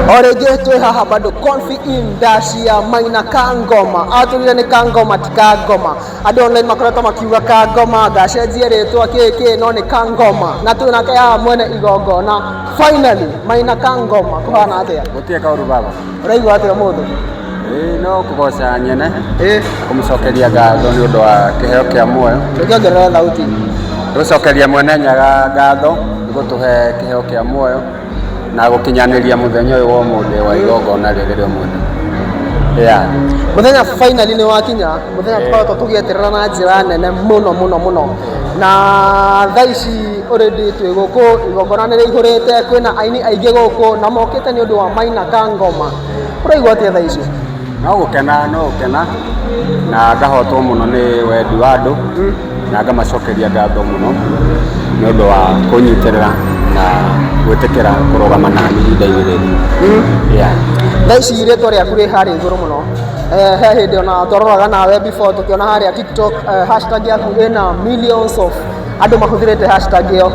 O rĩngĩ twĩ haha bado Confi in dash ya Maina Kangoma. Atũrire nĩ Kangoma ti Kangoma. Andũ online makoretwo makiuga Kangoma, ngacenjie rĩtwa kĩ kĩ, no nĩ Kangoma. Na twĩ nake haha mwene igongona. Finally, Maina Kangoma, kũhana atĩa? Gũtirĩ kaũru, baba. Ũraigua atĩa ũmũthĩ? Ĩĩ, no kũgoca nyene, kũmũcokeria ngatho nĩ ũndũ wa kĩheo kĩa muoyo. Tũkĩongerera thauti. Gũcokeria Mwene Nyaga ngatho nĩ gũtũhe kĩheo kĩa muoyo na gũkinyanĩria mũthenya ũyũ wa ũmũthĩ wa igongona rĩrĩ rĩa ũmũthĩ. Yeah. Mũthenya finally nĩ wakinya, mũthenya tũkoretwo tũgĩeterera na njĩra nene mũno mũno mũno. Na thaa ici already twĩ gũkũ, igongona nĩ rĩihũrĩte, kwĩna aini aingĩ gũkũ na mokĩte nĩ ũndũ wa Maina Kangoma. Ũraigua atĩa thaa ici? No gũkena, no gũkena na ngahotwo mũno nĩ wendi wa andũ na ngamacokeria ngatho mũno nĩ ũndũ wa kũnyitĩrĩra na gwĩtĩkĩra kũrũgama nani ihinda-inĩ rĩrĩ. Yeah. Thaa ici rĩtwa rĩaku rĩ harĩa igũrũ mũno. He hĩndĩ ona twaroraga nawe before tũkĩona harĩa TikTok, hashtag yaku ĩna millions of andũ mahũthĩrĩte hashtag ĩyo.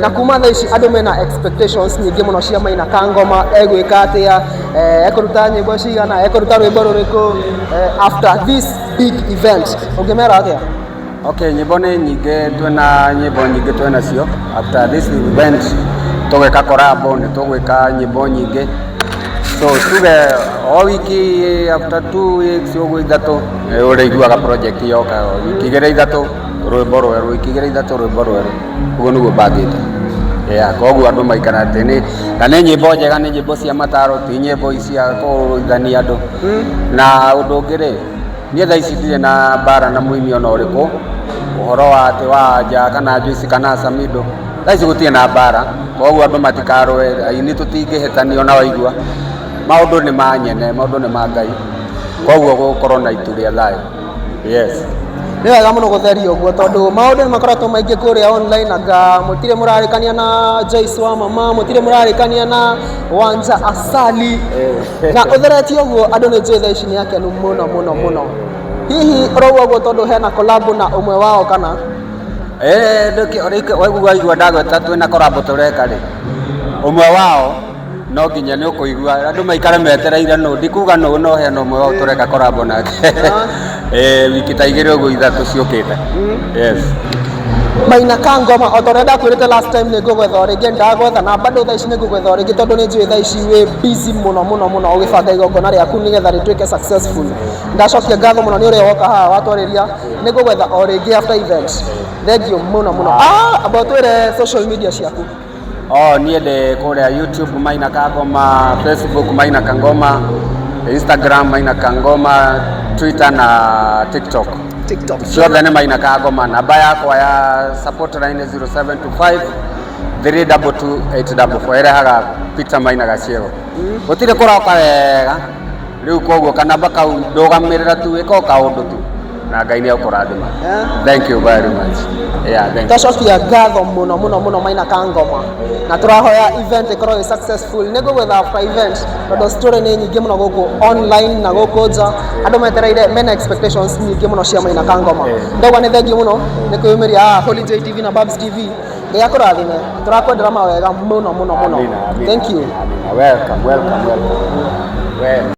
Na kuma thaa ici andũ mena expectations nyingĩ mũno cia Maina Kangoma, egwĩka atĩa, ekũruta nyĩmbo cigana, ekũruta rwĩmbo rũrĩkũ after this big event. Ũngĩmera atĩa? Okay, nyĩmbo nĩ nyingĩ, twĩna nyĩmbo nyingĩ twĩna cio. After this event tũgwĩka collabo, nĩ tũgwĩka nyĩmbo nyingĩ. So tuge o wiki, after 2 weeks ũguo 3, nĩ ũrĩiguaga project yoka, wiki 2 3 rwĩmbo rwerũ, wiki 2 3 rwĩmbo rwerũ. Ũguo nĩguo bangĩte. Yeah, koguo andũ maikara atĩ nĩ na nĩ nyĩmbo njega, nĩ nyĩmbo cia mataro, ti nyĩmbo cia kũrũithania andũ. Na ũndũ ũngĩ rĩ, niĩ thaa ici ndirĩ na mbara na mũini ona ũrĩkũ, ũhoro wa atĩ wa nja kana Joyce kana Samido, thaa ici gũtirĩ na mbara, koguo andũ matikarũe, aini tũtingĩhĩtania ona waigua. Maũndũ nĩ ma nyene, maũndũ nĩ ma Ngai, koguo gũkorwo na itu rĩa thayũ. Yes. Nĩ wega mũno gũtheria ũguo tondũ maũndũ nĩ makoretwo maingĩ kũrĩa online, anga mũtirĩ mũrarĩkania na Joyce wa mama, mũtirĩ mũrarĩkania na Wanja Asali, na ũtheretie ũguo andũ nĩ njũĩ thaa ici nĩ akenu mũno mũno mũno. Hihi ũrauga ũguo tondũ hena collab na ũmwe wao kana? Waigua waigua ndagweta twĩna collab tũreka rĩ, ũmwe wao no nginya nĩ ũkũigua andũ maikare metereire nũ, ndikuga nũ, no hena ũmwe wao tũreka collab nake wiki ta 2 ũguo 3 ciũkĩte. Yes. Maina Kangoma, o ta ũrĩa ndakwĩrĩte last time nĩ ngũgwetha o rĩngĩ, ndagwetha na bado thaa ici nĩ ngũgwetha o rĩngĩ tondũ nĩ njũĩ thaa ici wĩ busy mũno mũno mũno ũgĩbanga igongona rĩaku nĩgetha rĩtuĩke successful. Ndacokia ngatho mũno nĩ ũrĩa woka haha watwarĩria, nĩ ngũgwetha o rĩngĩ after event. Thank you mũno mũno. Amba ũtwĩre social media ciaku. Oh, niĩ ndĩ kũrĩa YouTube Maina Kangoma, Facebook Maina Kangoma, Instagram Maina Kangoma, Twitter na TikTok. TikTok. Ciothe nĩ Maina Kangoma. Namba yakwa ya support line 0725 322 844, ĩrehaga Peter Maina Gaciego. Gũtirĩ kũroka wega rĩu, koguo kanamba kau ndũgamĩrĩra tu, wĩka o kaũndũ tu na Ngai nĩ ekũrathima. Thank you very much. Yeah, thank you. Twacokia ngatho mũno mũno mũno, Maina Kangoma, na tũrahoya event ĩkorwo ĩ successful. Nĩ ngũgwetha after event tondũ story nĩ nyingĩ mũno gũkũ online na gũkũ nja, andũ metereire mena expectations nyingĩ mũno cia Maina Kangoma. Ndauga nĩ thengiũ mũno nĩ kwĩyumĩria haha Holy J TV na Babs TV. Ngai akũrathime, tũrakwendera mawega mũno mũno mũno. Amina, amina. Thank you. Amina. Welcome, welcome, welcome. Well.